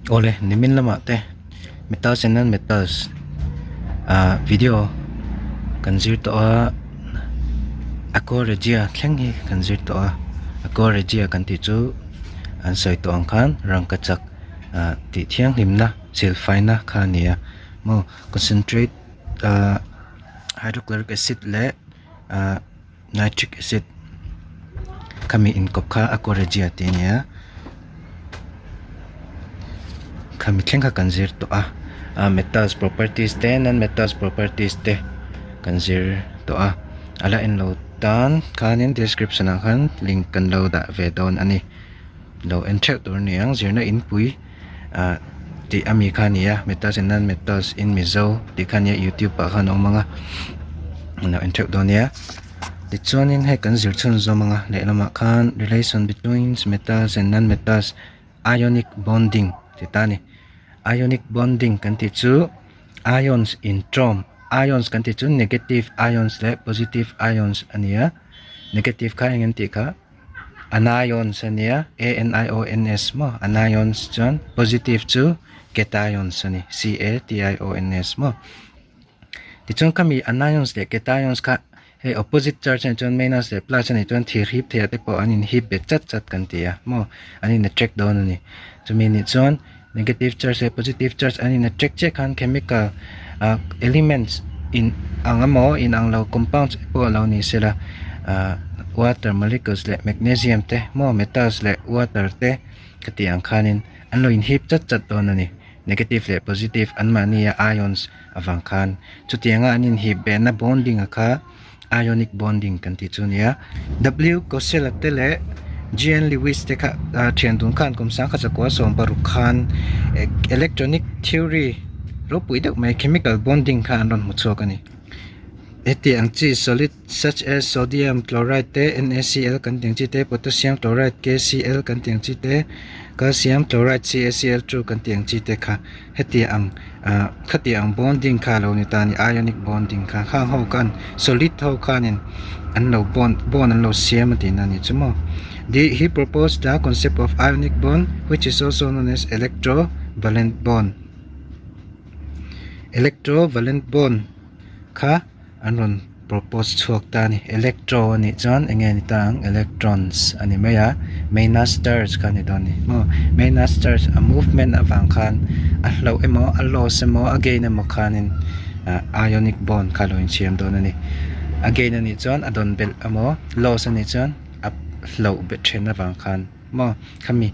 Awle nimin lamah te metals and non metals ah video kan zir tawh a aqua regia thleng hi kan zir tawh a aqua regia kan tih chu an sawi tawh ang khan rangkachak ah tih thianghlimna silfaina kha a ni a maw concentrate ah hydrochloric acid leh ah nitric acid khami inkawp kha aqua regia tih a ni a khami thleng kha kan zir tawh a ah metals properties te non metals properties te kan zir tawh a a la en lo tan khanin description ah khan link kan lo dah ve dawn a ni lo en theuh tur a ni ang zirna inpui ah tih ami kha a ni a metals and non metals in mizo tih kha a nia youtube ah khan a awm ang a lo en theuh dawn nia tichuanin hei kan zir chhun zawm ang a lehlamah khan relation between metals and non metals ionic bonding tih ta a ni ionic bonding kan tih chu ions in tawm ions kan tih chu negative ions leh positive ions a ni a negative kha eng an tih kha. Anions a nia, A-N-I-O-N-S maw? Anions chuan positive chu cations a ni, C-A-T-I-O-N-S maw? Tichuan khami anions leh cations kha hei opposite charge a nih chuan minus leh plus a nih chuan thir hip theiah te pawh an inhip bet chat chat kan ti a maw? An in attract dawn a ni. Chumi nih chuan negative charge leh positive charge an in attract chiah khan chemical ah elements in ang emaw in ang lo compounds pawh lo ni sela ah water molecules leh magnesium te maw metals leh water te ka tih ang khanin an lo inhip chat chat dawn a ni negative leh positive an mahnia ions avang khan chutianga an inhip behna bonding a kha. Ionic bonding kan tih chu a nia. W Kossela te leh GN Lewis te kha thian dun khan kum sangkhat zakua 16 khan electronic theory ropui deuh mai chemical bonding kha an rawn hmu chhuak a ni. Heti ang chi solid such as sodium chloride te NaCl kan tih ang chi te, potassium chloride KCl kan tih ang chi te, calcium chloride CaCl2 kan tih ang chi te kha Heti ang ah khati ang bonding kha alo ni ta a ni ionic bonding kha khang ho khan solid ho khanin an lo bond bond an lo siam a tihna a ni chu maw the he proposed the concept of ionic bond which is also known as electrovalent bond electrovalent bond kha. An rawn propose chhuak ta a ni. Electro a nih chuan eng nge ni ta ang? Electrons a ni mai a, minus charge kha a ni dawn a ni maw? Minus charge a movement avang khan a hloh emaw a loss emaw a gain emaw khanin ah ionic bond kha a lo insiam dawn a ni. A gain a nih chuan a dawn belh emaw loss a nih chuan a hloh bet then avang khan maw khami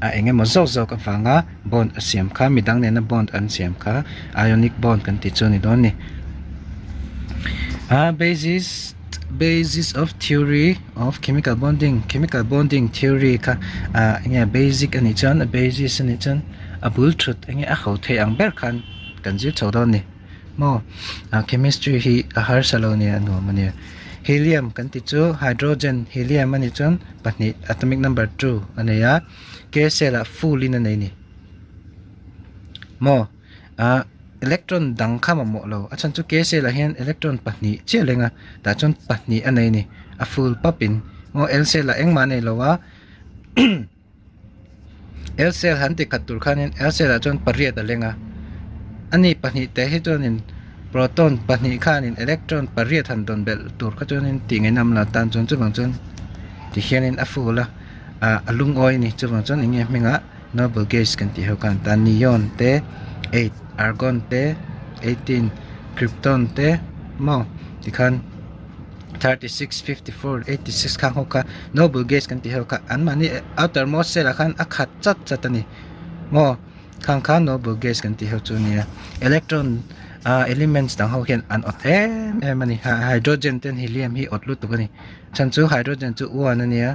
a eng emaw zawk zawk avanga bond a siam kha midang nena bond an siam kha ionic bond kan tih chu a ni dawn a ni. A basis basis of theory of chemical bonding chemical bonding theory kha ah eng nge basic a nih chuan a basis a nih chuan a bul thut eng nge a ho theih ang ber khan kan zir chho dawn a ni. Maw ah chemistry hi a harsa lo nia a nuam a nia helium kan tih chu hydrogen helium a nih chuan pahnih atomic number two a nei a k cell ah full in a nei a ni maw ah electron dang kha mamawh lo a chhan chu k cell ah hian electron pahnih chiah a leng a tah chuan pahnih a nei a ni a full pap in maw l cell ah engmah a nei lo a. L cell han ti khat tur khanin L cell ah chuan pariat a leng a ani pahnihte hi chuanin proton pahnih khanin electron pariat han dawn belh tur kha chuanin tih ngaihna awm lo tan chuan chuvang chuan ti hianin a full a ah a lungawi a ni chuvang chuan eng nge hmingah noble gas kan tih ho khan tan neon te eight argon te 18 krypton te maw tikhan. 36, 54, 86 khang ho kha noble gas kan tih ho kha an mahni outermost shell ah khan a khat chat chat a ni maw khang kha noble gas kan tih ho chu a nia electron ah elements dang ho hian an awt em em a ni hydrogen ten helium hi awt lutuk a ni chhan chu hydrogen chu one a nia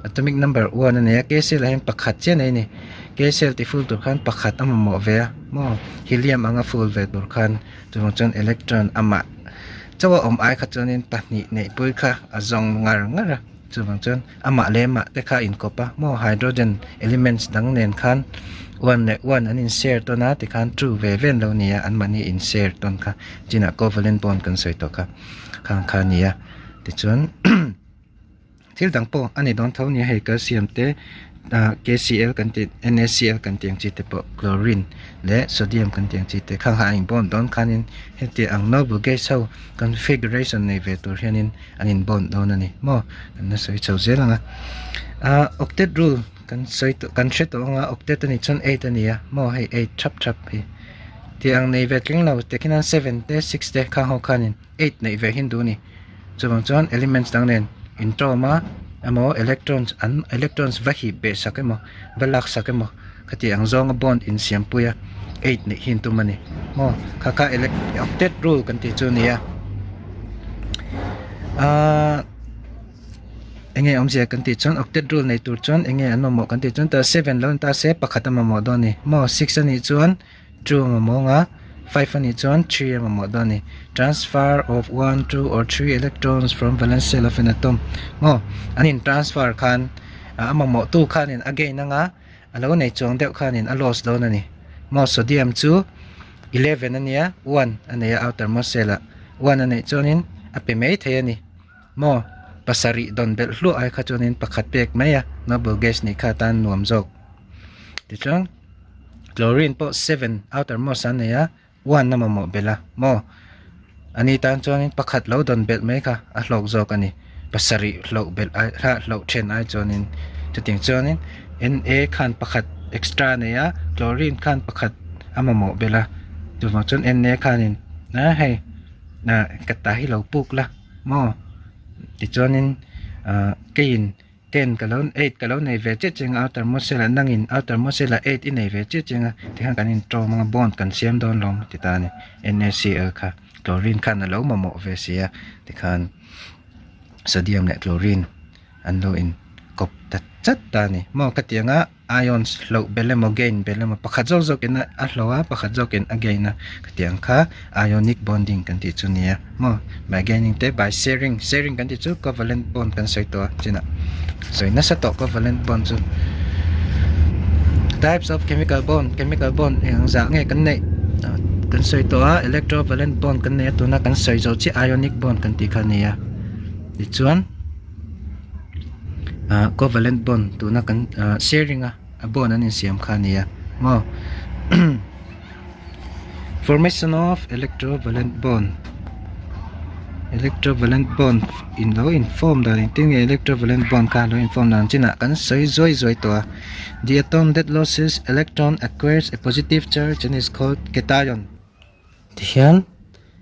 atomic number one a nei a k shell ah hian pakhat chiah a nei a ni k shell ti full tur khan pakhat a mamawh ve a maw helium anga full ve tur khan chuvang chuan electron amah Chaw a awm ai kha chuanin pahnih neih pui kha a zawng ngar ngar a, chuvang chuan amah leh amah te kha a inkawp a, maw hydrogen elements dang nen khan one leh one an in share tawn a tikhan two ve ve an lo ni a, anmahni in share tawn kha chinah covalent bond kan sawi tawh kha khang kha a ni a, tichuan thil dang pawh a ni dawn tho nia hei calcium te. Ah KCl kan tih NaCl kan tih ang chi te pawh chlorine leh sodium kan tih ang chi te khang kha an inbond dawn khanin heti ang noble gas ho configuration nei ve tur hianin an inbond dawn a ni maw kan la sawi chho zel ang a. Ah octet rule kan sawi tawh kan hre tawh ang a octet a nih chuan eight a ni a maw hei eight thap thap hi tih ang nei ve tling lo tikhian seven te six te khang ho khanin eight neih ve hin duh a ni. Chuvang chuan elements dang nen intawm a emaw electrons an electrons va hip beh sak emaw va lak sak emaw khati ang zawnga bond insiam pui a eight neih hi an tum a ni maw kha kha elec octet rule kan tih chu a ni a ahh enge awmzia kan tih chuan octet rule nei tur chuan enge an mamawh kan tih chuan tah seven lo ni ta se pakhat a mamawh dawn a ni maw six a nih chuan. Two a mamawh nga, five a nih chuan three a mamawh dawn a ni. Transfer of one, two or three electrons from valence shell of an atom. Maw, an in transfer khan a mamawh tu khanin a gain anga a lo nei chuang deuh khanin a loss dawn a ni. Maw, sodium chu 11 a nia, one a nei a outermost shell ah. One a neih chuanin a pe mai thei a ni. Maw, pasarih dawn belh hluah ai kha chuanin pakhat pek mai a, noble gas nih kha atan nuam zawk. Tichuan. Chlorine pawh seven outermost an nei a, one a mamawh belh a maw? Ani tan chuanin pakhat lo dawn belh mai kha a hlawk zawk a ni. Pasarih hlauh belh ai hla hlauh then ai chuanin chutiang chuanin Na khan pakhat extra a nei a, chlorine khan pakhat a mamawh belh a, chuvang chuan Na khanin a hei ka ta hi lo puk la maw? Tichuanin ah keiin. Ten ka lo eight ka lo nei ve chiah chiang a outer most cell ah nangin outer most cell ah eight i nei ve chiah chiang a tikhan kan intawm anga bond kan siam dawn lawm ti ta a ni NaCl kha chlorine khan a lo mamawh ve si a tikhan sodium leh chlorine an lo in kawp ta chat ta a ni maw khatiang a. Ions hloh belh emaw gain belh emaw pakhat zawk zawkin a hloh a pakhat zawkin a gain a khatiang kha ionic bonding kan tih chu nia maw by gaining te by sharing sharing kan tih chu covalent bond kan sawi tawh a chinah sawi nasa tawh covalent bond chu types of chemical bond chemical bond eng zah nge kan neih kan sawi tawh a electrovalent bond kan nei a tuna kan sawi zawh chiah ionic bond kan tih kha a ni a tichuan. Ah covalent bond tuna kan ah sharing a a bond an insiam kha a ni a maw formation of electrovalent bond electrovalent bond in lo in form dan engtin nge electrovalent bond kha a lo in form dan chinah kan sawi zuai zuai tawh a the atom that loses electron acquires a positive charge and is called cation. Tihian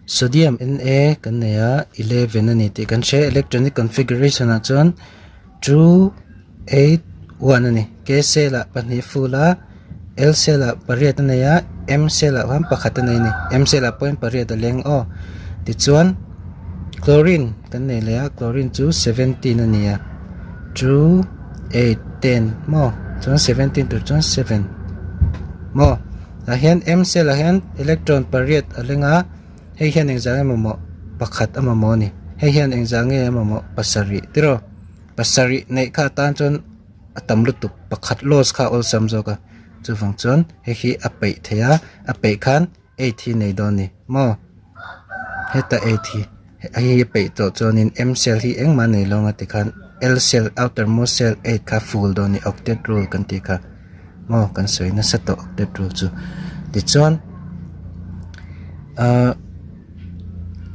sodium Na kan nei a 11 a ni tih kan hria electronic configuration ah chuan two eight one a ni K cell ah pahnih full a L cell ah pariat a nei a M cell ah khan pakhat a nei a ni M cell ah pawhin pariat a leng aw tichuan chlorine kan nei leh a chlorine chu 17 a ni a two eight ten maw chuan 17 tur chuan seven maw. Tah hian M cell ah hian electron pariat a leng a, hei hian engzah nge mamawh pakhat a mamawh a ni. Hei hian engzah nge a mamawh pasarih tiraw pasarih neih kha atan chuan a tam lutuk pakhat loss kha a awlsam zawk a chuvang chuan hei hi a peih thei a, a peih khan eight hi nei dawn a ni maw heta eight hi hei hi a peih tawh chuanin M cell hi engmah a nei lo ang a tikhan L cell outermost cell eight kha full dawn a ni octet rule kan tih kha. Maw kan sawi nasa tawh petrol chu tichuan ahh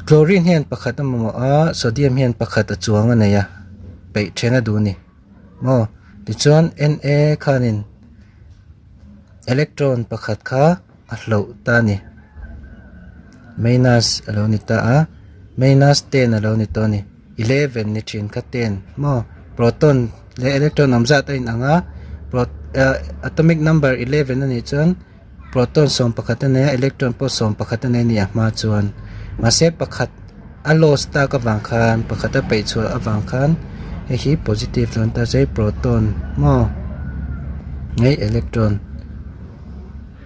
chlorine hian pakhat a mamawh a sodium hian pakhat a chuang a nei a peih then a duh a ni maw tichuan Na khanin electron pakhat kha a hloh ta a ni minus a lo ni ta a minus ten a lo ni tawh a ni. 11 ni thin kha ten maw proton leh electron awm zat a inang a atomic number 11 a nih chuan proton 11 a nei a electron pawh 11 a nei a ni a hma chuan mahse pakhat a loss tak avang khan pakhat a peih chhuah avang khan hei hi positive dawn ta che proton maw hei electron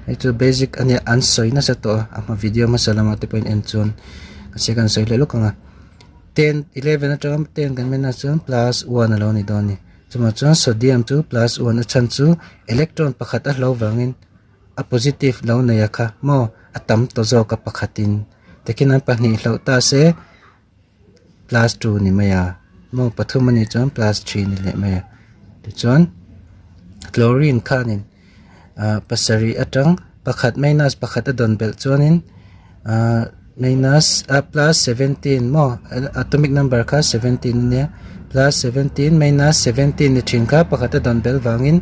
hei chu basic a nia an sawi nasa tawh a a hma video hmasa lamah te pawhin en chuan mahse kan sawi leh lawk ang a. Ten 11 atanga ten kan men ah chuan plus one a lo ni dawn a ni chuvang chuan sodium chu plus one a chhan chu electron pakhat a hlo vangin a positive lo nei a kha maw a tam tawh zawk a pakhatin tikhin an pahnih hloh ta se plus two ni mai a maw pathum a nih chuan plus three ni leh mai a tichuan. Chlorine khanin ah pasarih atang pakhat minus pakhat a dawn belh chuanin ah minus ah plus 17 maw atomic number kha 17 ania plus 17 minus 17 ni thin kha pakhat a dawn belh vangin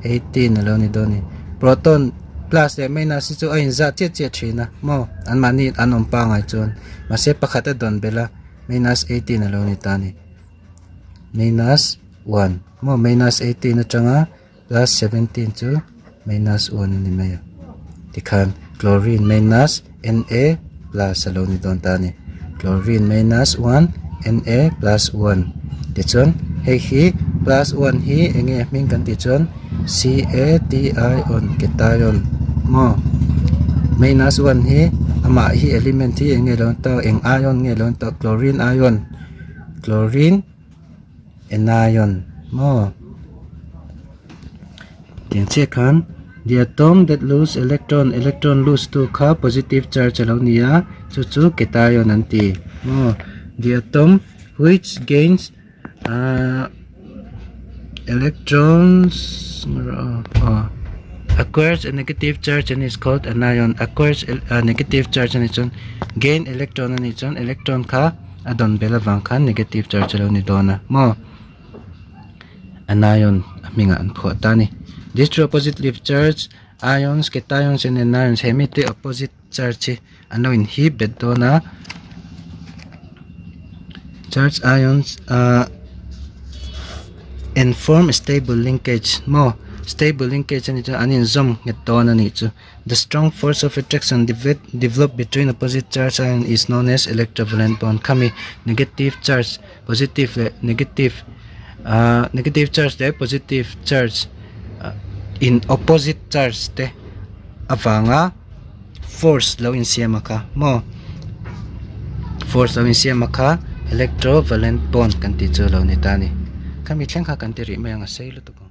18 a lo ni dawn a ni. Proton plus leh minus hi chu a inzah chiah chiah thin a maw anmahni an awm pangai chuan mahse pakhat a dawn belh a minus 18 a lo ni ta a ni. Minus 1 maw minus 18 atanga plus 17 chu minus 1 a ni mai a tikhan chlorine minus Na plus a lo ni dawn ta a ni chlorine minus 1 Na plus 1 tichuan hei hi plus 1 hi eng nge hming kan tih chuan C_A_T_I_O_N cation maw minus 1 hi amah hi element hi eng nge lo ni ta eng ion nge lo ni ta chlorine ion. Chlorine anion maw tiang chiah khan the atom that lose electron electron lose tu kha positive charge a lo ni a chu chu cation an ti maw the atom which gains ahh electrons aw acquires a negative charge and is called anion acquires a negative charge a nih chuan gain electron a nih chuan electron kha. A dawn bel avang khan negative charge a lo ni dawn a maw anion a hmingah an phuah ta a ni. These two opposite charge ions cations and anions he mite opposite charge hi an lo inhip bet dawn a charge ions ah and form a stable linkage maw stable linkage a nih chuan an inzawm nghet dawn a nih chu. The strong force of attraction developed between opposite charge ion is known as electrovalent bond. Khami negative charge positive leh negative ah negative charge leh positive charge in opposite charge te avanga force lo insiam a kha maw force lo insiam a kha electrovalent bond kan tih chu a lo ni ta a ni. Khami thleng kha kan ti rih mai ang a sei lutuk ang.